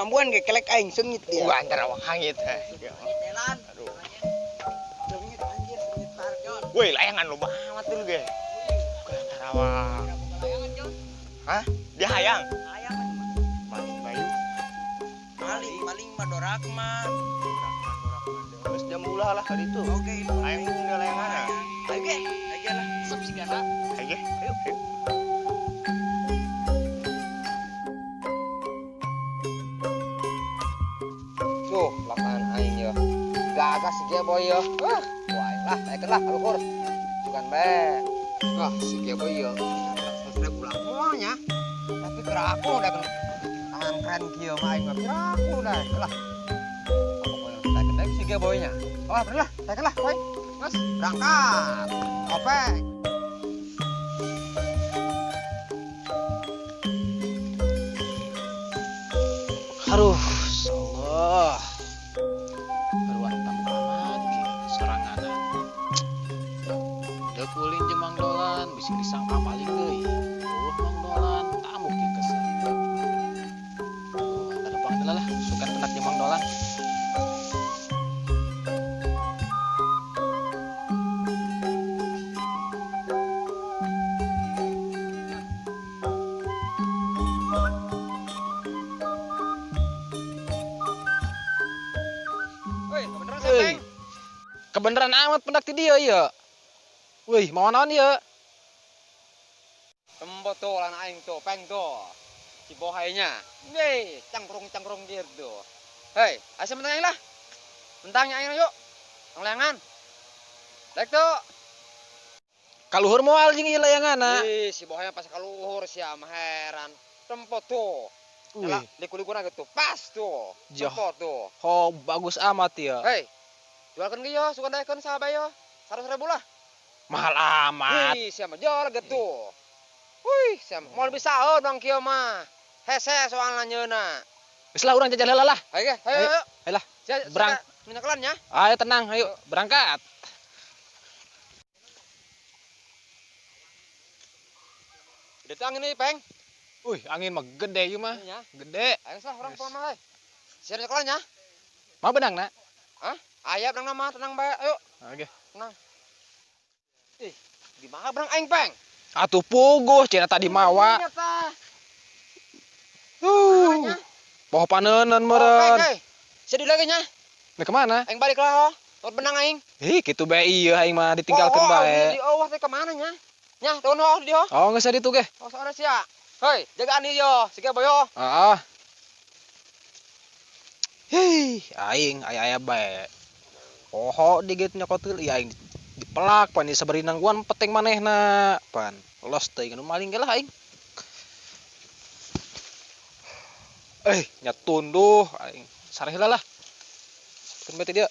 Ambuan ge kelek aing seungit dia. Gua antar awak hangit heh. Aduh. Seungit anjir, seungit parjon. Woi, layangan loba amat dulu ge. Gua antar awak. Hah? Dia hayang. Hayang Maling bayu. Maling, maling mah dorakman. Geus jam ulah lah kali itu. Oke, aing punya layangan. Ayo ge, ayo lah. Sep sigana. Ayo ge, ayo. Ayo. Tuh, lapangan aing ya. Gagah si Geboy ya. Wah, lah, naikkan lah kaluhur. Bukan bae. Wah, si Geboy ya. Sudah ulang semuanya. Tapi kira aku udah kan tangan keren kieu mah aing mah kira aku udah lah. Pokoknya naikkan deui si Geboynya. Oh, bener lah, naikkan lah, boy. Mas, berangkat. Opek. Aduh, Allah. Haruan tambah amat ki soranganan. Deuk ulin jeung Mang Dolan bisi disangka maling deui. Eueuh Mang Dolan tamu ki kesel. Ada panggil lah, sugan pendak jeung Mang Dolan. Kebeneran amat pendak ti dia ieu. Wih, mau naon ieu? Tempo tuh lan aing tuh, peng tuh. Si bohainya. Nih, cangkrung-cangkrung gitu. Hei, asa mentang aing lah. Mentangnya aing yuk. Tong layangan. Daek tuh. Kaluhur moal jeung ieu layanganna. Ih, si bohainya pas kaluhur sia mah heran. Tempo tuh. Wih, liku-likuna gitu. Pas tuh. Tempo tuh. Oh, bagus amat ya. Hei. Jualkan ge yo, suka daekeun saha bae yo. 100.000 lah. Mahal amat. Wih, sia mah jual gitu. Wih, sia mah moal bisa dong kieu mah. Hese soalna nyeuna. Geus lah urang jajan heula lah. Ayo ge, ayo ayo. Ayo lah. Berang. Minyak ya. Ayo tenang, ayo berangkat. Gede angin nih, Peng. Wih, angin mah gede ieu mah. Gede. Ayo lah urang pulang mah. Sia nyekelan nya. Mah benang na? Hah? Ayah benang nama, tenang bae, ayo. Oke. Tenang. Ih, di mana benang aing, Peng? Atuh puguh cenah tadi mawa. Poho paneuneun meureun. Oke, sedih lagi nya. Nih kemana? Aing balik lah, ho. Tot benang aing. Ih, kitu bae ieu aing mah ditinggalkeun bae. Di oh, teh kemana nya? Nya, turun ho di ho. Oh, geus ditu ge. Oh, soalnya sia. Hei, jagaan ieu yo, siga boyo. Heeh. Hei, aing aya-aya bae. Poho digit nyokotil ieu aing dipelak pan sabari nangguan penting manehna pan los teuing anu maling ge lah aing. Nya tunduh aing sareh heula lah. Keun bae ti dieu.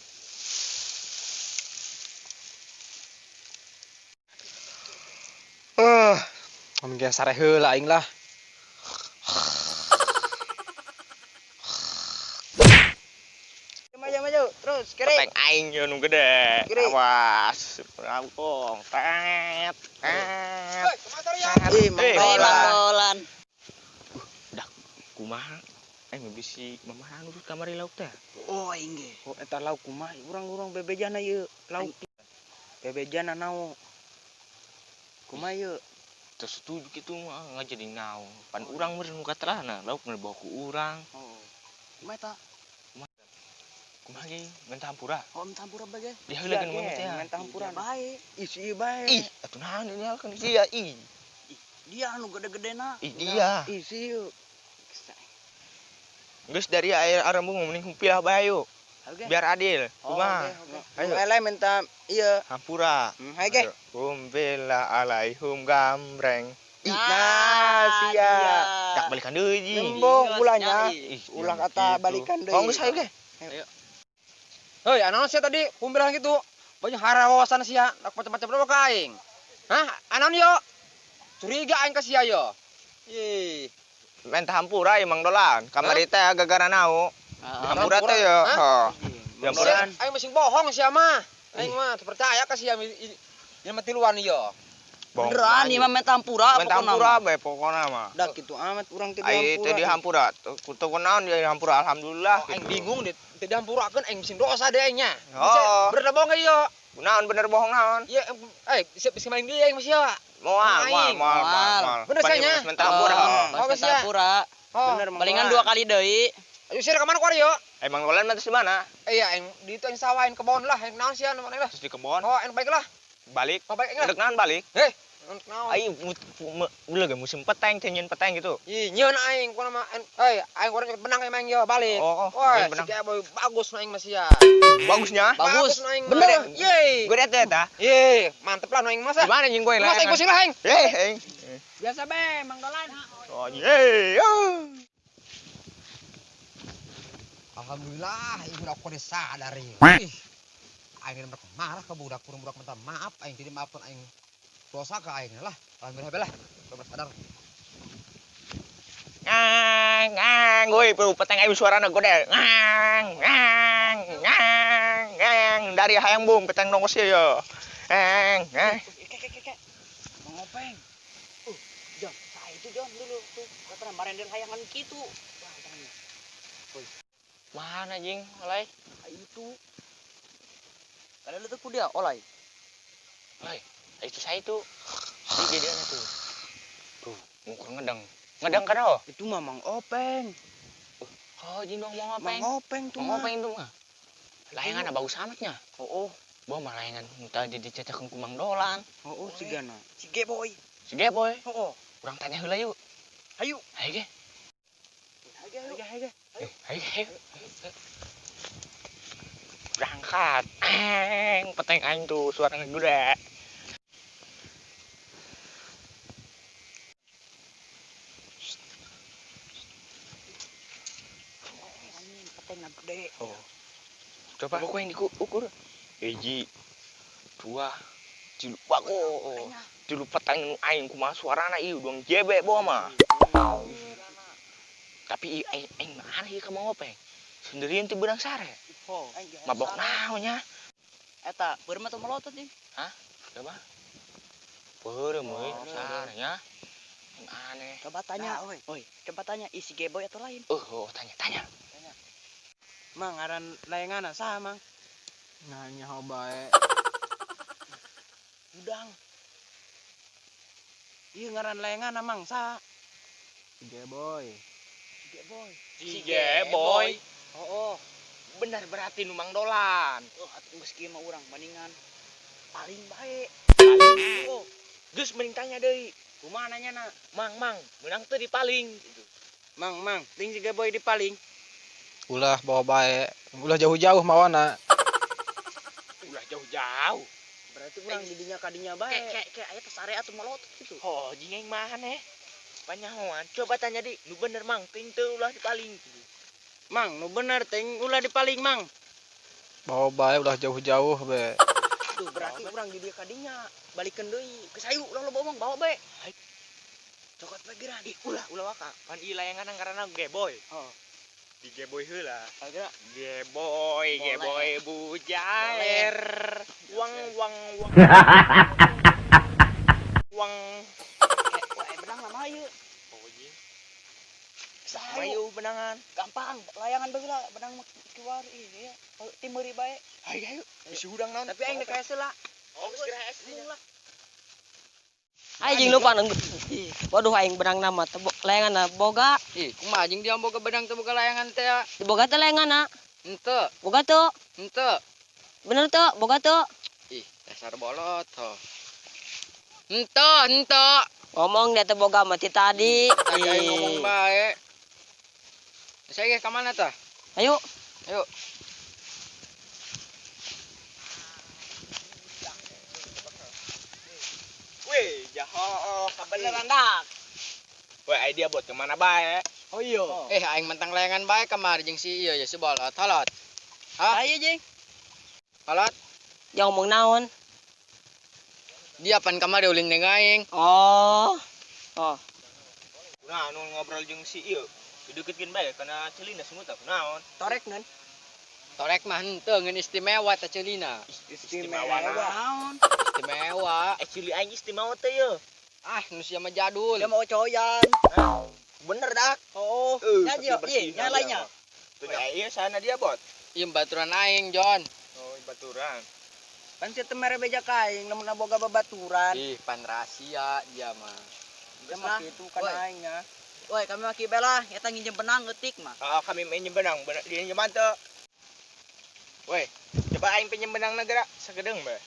Mun ge sareh heula aing lah. Maju terus kiri. Peteng aing yo nu gede. Kiri. Awas, rangkong. Tet. Tet. Ih, Mang Dolan. Dah kumaha? Aing bisi mamahan urut kamari lauk teh. Oh, aing ge. Oh, eta lauk kumaha? Urang-urang bebejana ieu lauk. Bebejana naon? Kumaha ieu? Teu setuju kitu mah ngajadi naon. Pan urang meureun nu katerahna, lauk mah dibawa ku urang. Oh. Kumaha eta? Kumaha ge mentah hampura? Oh, mentah hampura bae ge. Diheulakeun mun teh. Mentah hampura bae. Ih, si ieu bae. Ih, atuh naon ini kan sia ih. Dia anu gede-gedena. Ih, dia. Ih, si ieu. Geus dari air arembung mending humpilah bae ayo. Biar adil. Kumaha? Ayo. Ele minta ieu hampura. Hayu ge. Humpila alaihum gambreng. Ih, nah, sia. Tak balikan deui ji. Nembong ulahnya. Ulah kata balikan deui. Oh, geus hayu ge. Ayo. Hei, anaon sia tadi humpilah gitu. Banyak harawasan sia, nak macam-macam berapa ka aing. Hah? Anaon yo? Curiga aing ka sia yo. Ih, mentah hampura ieu Mang Dolan. Kamari teh gara-gara nao. Hampura teh yo. Heuh. Hampura. Aing masih bohong sia mah. Aing mah percaya ka sia ieu mah tiluan yo. Beneran ieu mah menta hampura. Menta hampura bae pokona mah. Da kitu amat urang teh dihampura. Ai teh dihampura. Teu kunaon dihampura alhamdulillah. Aing bingung deh, teh dihampurakeun aing mesin dosa deh aingnya. Oh. Bener bohong ieu. Kunaon bener bohong naon? Iya, bisa bisa maling deui aing masih ya. Moal, moal, moal, moal. Bener saya. Menta hampura. Menta hampura. Bener palingan 2 kali deui. Ayo sih ke mana kuari yo? Emang Dolan mah di mana? Iya, aing di itu aing sawah aing kebon lah, aing naon sia mana lah. Di kebon. Oh, aing balik lah. Balik. Oh, balik lah. Dek naon balik? Heh, naon? Aing ulah ge musim peteng teh nyeun peteng gitu. Ih, nyeun aing kuna mah eh aing urang nyokot benang aing yo balik. Oh, wah, si boy bagus nu aing masih ya. Bagusnya? Bagus. Bener. Yeay. Gede teh eta. Yeay, mantep lah nu aing masa. Gimana jeung boy lah. Masa aing pusing lah aing. Eh, aing. Biasa be, Mang Dolan. Oh, yeay. Alhamdulillah, ibu budak kode sadar ya. Ih, aing ini marah ke budak, kurang budak minta maaf, aing tidak maafkan aing dosa ke aing lah. Alhamdulillah belah, udah sadar. Ngang, ngang, woi, peteng aing suarana gede. Ngang, ngang, ngang, ngang, dari hayang bung peteng nongos ya. Ngang, ngang. Kek, Mang Openg. Jon, saya itu Jon dulu tuh, kata marender hayangan kitu. Wah, tanya. Woi. Mana jing olay? Itu. Kada lu tuh kuda olay. Olay, itu saya itu. Di dia tuh. Tuh, ngukur ngedang. Ngedang kada oh? Itu mah Mang Openg. Oh, jing dong Mang Openg. Mang Openg tuh. Mang Openg tuh mah. Layangan bagus amatnya. Oh, oh. Bawa mah layangan tadi dicetakeun ku Mang Dolan. Oh, oh sigana. Si Geboy. Si Geboy. Oh, oh. Urang tanya heula yuk. Hayu. Hayu ge. Hayu ge, hayu ge. Ayo, ayo. Berangkat. Eng, peteng aing tuh suaranya gede. Peteng gede. Oh. Coba aku yang diukur. 1, 2, 3. Bago. Tilu peteng aing kumaha suarana ieu duang jebe bawa mah. Tapi aing mana ieu ka Mang Openg? Sendirian teh beunang sare. Mabok naonnya? Eta, beureum atau melotot jeung? Hah? Coba. Beureum euy sare nya. Aneh. Coba tanya, oi. Coba tanya isi Geboy atau lain. Oh, tanya, tanya. Tanya. Mang ngaran layanganna saha, Mang? Nah, nyaho bae. Udang. Ieu ngaran layanganna Mang saha? Si Geboy. Geboy. Si Geboy. Oh, oh. Benar berarti nu Mang Dolan. Oh, atuh geus kieu mah urang mendingan paling bae. Paling. Oh. Geus mending tanya deui. Kumaha nanyana? Mang, Mang, meunang teu dipaling gitu. Mang, Mang, ting si Geboy dipaling. Ulah bawa bae, ulah jauh-jauh mawana. Ulah jauh-jauh. Berarti urang didinya kadinya bae. Kek aya tas area atuh melotot gitu. Oh, jeung aing mah aneh. Panyahoan, coba tanya di, nu bener Mang, ting teu ulah dipaling. Mang, nu bener ting ulah dipaling, Mang. Bawa bae ulah jauh-jauh be. Tuh berarti urang di dia kadinya, balikeun deui. Geus hayu ulah loba omong bawa bae. Cokot bae geura. Ih, ulah ulah waka. Pan ieu layangan ngaranna Geboy. Oh. Di Geboy heula. Agra. Geboy, Geboy bujair. Wang wang wang. Wang. Benang lama ieu. Oh iya. Sahayu benangan. Gampang, layangan bae lah, benang mah keluar ieu ya. Timeuri bae. Hayu hayu. Bisi hudang naon? Tapi aing dek hese lah. Oh, geus geura hese lah. Aing jeung lupa nang. Waduh aing benang nama teh layangan boga. Ih, kumaha jeung dia boga benang teh boga layangan teh. Boga teh layangan. Henteu. Boga teu. Henteu. Bener teu, boga teu. Ih, dasar bolot ho. Henteu, henteu. Ngomong dia teh boga mah ti tadi. Tadi aing ngomong bae. Saya ge ka mana tah? Ayo. Ayo. Weh, jaho, kabeneran dak. Weh, idea buat kemana bae? Oh iya. Eh, aing mentang layangan bae kamari jeung si ieu ya si bolot. Halot. Hah? Ayo jeung. Halot. Dia ngomong naon? Dia pan kamari ulin jeung aing. Oh. Oh. Nah, nu ngobrol jeung si ieu. Dideketkeun bae kana ceulina semut tah naon? Torek nan. Torek mah henteu ngeun istimewa teh ceulina. Istimewa naon? Istimewa. Ceuli aing istimewa teh ye. Ah, nu sia mah jadul. Dia mau coyan. Bener dak. Oh, nya ieu, nya lainnya. Tuh iya sana dia bot. Ieu baturan aing, Jon. Oh, baturan. Pan sia teu mere beja ka aing lamun boga babaturan. Ih, pan rahasia dia mah. Dia mah kitu kan aing nya. Woi, kami mah kieu lah, eta nginjem benang leutik mah. Heeh, kami minjem benang, dia nginjem teu. Woi, coba aing pinjem benang geura sakedeung bae.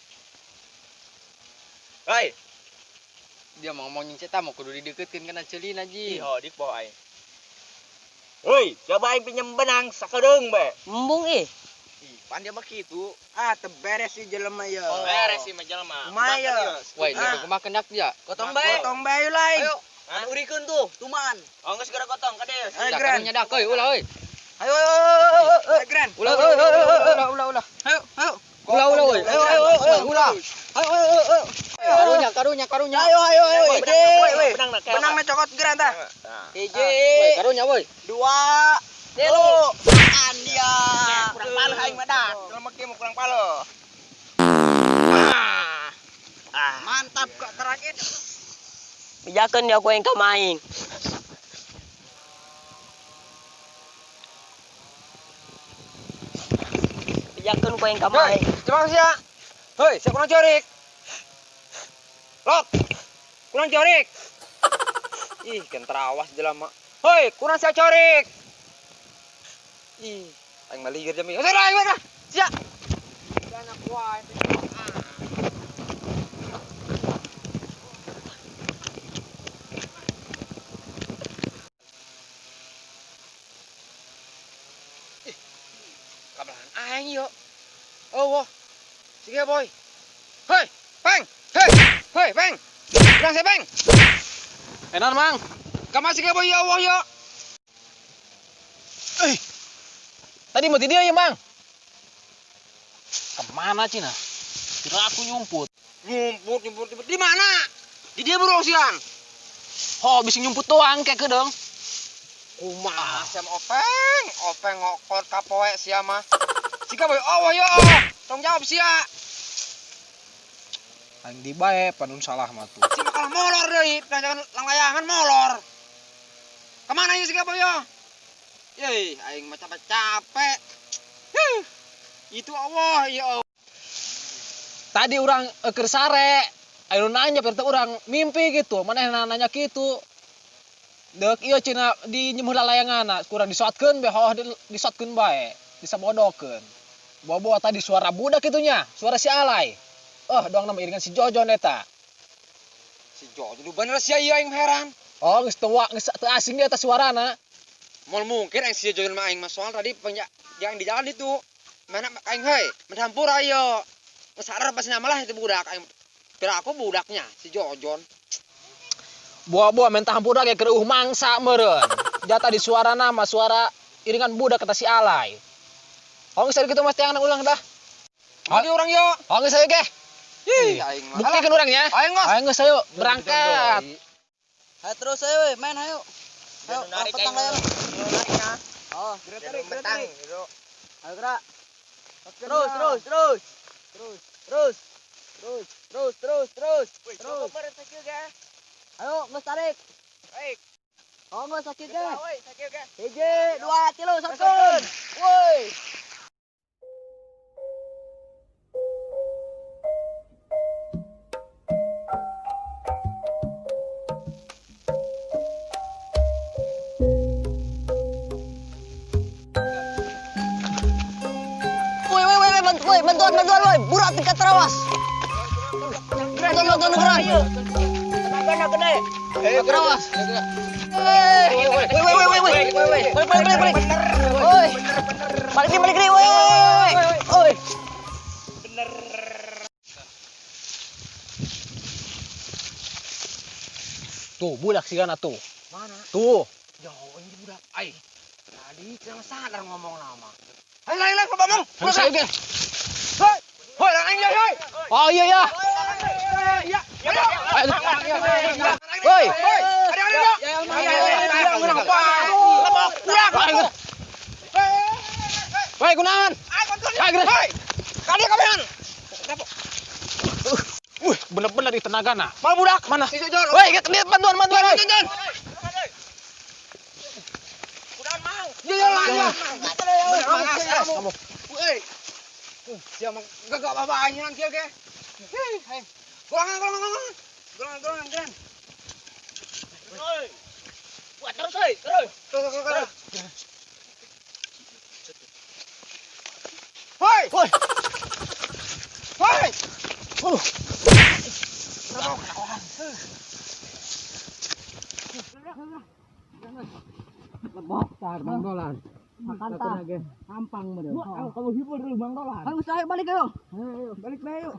Hoi. Dia mau ngomong jeung eta mah kudu dideukeutkeun kana ceulina ji. Ih, dik bawa aing. Hoi, coba aing pinjem benang sakedeung bae. Embung ih. Ih, pan dia mah kitu. Ah, teu beres si jelema ye. Oh, beres si mah jelema. Kumaha ye? Woi, kumaha kendak dia? Gotong bae. Gotong bae lain. Ayo. Anu urikeun tuh, tuman. Oh, geus geura gotong ka dieu. Ayo, Gran. Karunya dak euy, ulah euy. Ayo, ayo, Gran. Ulah, ulah, ulah, ulah, ulah. Ayo, ayo. Ulah, ulah, euy. Ayo, ayo, ayo, ulah. Ayo, ayo, ayo. Karunya, karunya, karunya. Ayo, ayo, ayo. Benang na cokot Gran tah. Hiji. Woi, karunya woi. 2 3. Makan dia. Kurang palo aing mah dak. Jelema kieu mah kurang palo. Mantap kok terakhir. Bijakeun dia ku aing ka maing. Bijakeun ku aing ka maing. Cemang sia. Hoi, sia kurang corik. Lok. Kurang corik. Ih, kan terawas jelema. Hoi, kurang sia corik. Ih, aing mah lieur jami. Hoi, aing mah. Sia. Anak wae. Kabelahan aing yo. Oh, wah. Sige boy. Hoi, Peng. Hei, hoi, Peng. Kurang sia, Peng. Enak, Mang. Kamar sige boy ya Allah yo. Eh. Tadi mati dia ya, Mang. Kemana Cina? Kira aku nyumput. Nyumput, nyumput, nyumput. Di mana? Di dia burung siang. Oh, bisa nyumput doang kayak kedeng. Kumaha sia openg, openg ngokor kapoe sia mah. Sika boy, oh yo. Tong jawab sia. Aing di bae panun salah mah tuh. Si bakal molor deui, jangan langlayangan molor. Kemana ieu sika boy yo? Yeay, aing mah capek-capek. Itu Allah, ya Allah. Tadi orang keur sare, ayo nanya pertah orang mimpi gitu, manehna nanya kitu. Deuk ieu cenah di nyemuh lalayanganna, kurang disotkeun bae, hoh disotkeun bae, disabodokeun. Bawa-bawa tadi suara budak itunya, suara si Alay. Oh, doang nama iringan si Jojon eta. Si Jojon lu bener sia ieu aing heran. Oh, geus teu geus teu asing dia eta suarana. Moal mungkin aing si Jojon mah aing mah soal tadi yang di jalan itu. Mana aing heuy, mencampur ayo. Geus sadar pasti nama lah itu budak aing. Kira aku budaknya si Jojon. Buah-buah mentah hampura ge keur mangsa meureun. Jata di suara nama suara iringan budak kata si Alay. Oh, geus kitu mas tiangan ulang dah. Mati orang yo. Oh, geus ayo ge. Ih, aing mah. Buktikeun urang nya. Aing geus. Aing geus ayo berangkat. Ayo terus ayo main ayo. Ayo, petang ayo. Oh, tarik, tarik. Ayo gerak. Terus, terus, terus. Terus, terus. Terus, terus, terus, terus. Terus. Ayo, geus tarik. Baik. Oh, geus sakit ge. Woi, sakit ge. 1, 2, 3, 1. Woi. Woi, woi, woi, woi, bantuan, bantuan, woi, burak tingkat terawas. Bantuan, bantuan, geran. Tenaga gede. Terawas. Woi, woi, woi, woi, woi, balik, balik, balik, balik. Woi, balik nih, balik nih, woi, woi, woi. Bener. Tuh, budak sigana tuh. Mana? Tuh. Jauh ini budak. Ai. Tadi jangan sadar ngomong lama. Ayo, ayo, ayo, ngomong. Harus ayo, ge. Hoi, hoi, aing ya, hoi. Oh iya ya. Iya. Hoi. Hoi, ada ada. Woi, kunaon? Woi, kunaon? Ayo, Hei. Kali kabehan. Wih, bener-bener di tenaga nah. Mal budak. Mana? Si Jojon. Woi, lihat bantuan, bantuan. Jon, Jon. Jojon, Mang. Kamu. Woi. Sia mah gagak apa aing kieu ge. Hei. Golongan, golongan, golongan. Golongan, golongan, golongan. Wah, terus euy, terus. Terus, terus, terus. Hoi. Woi. Hoi. Lebok tar Bang Dolan. Makan tah. Hampang meureun. Kamu hibur dulu Bang Dolan. Ayo, balik ayo. Ayo, balik ayo.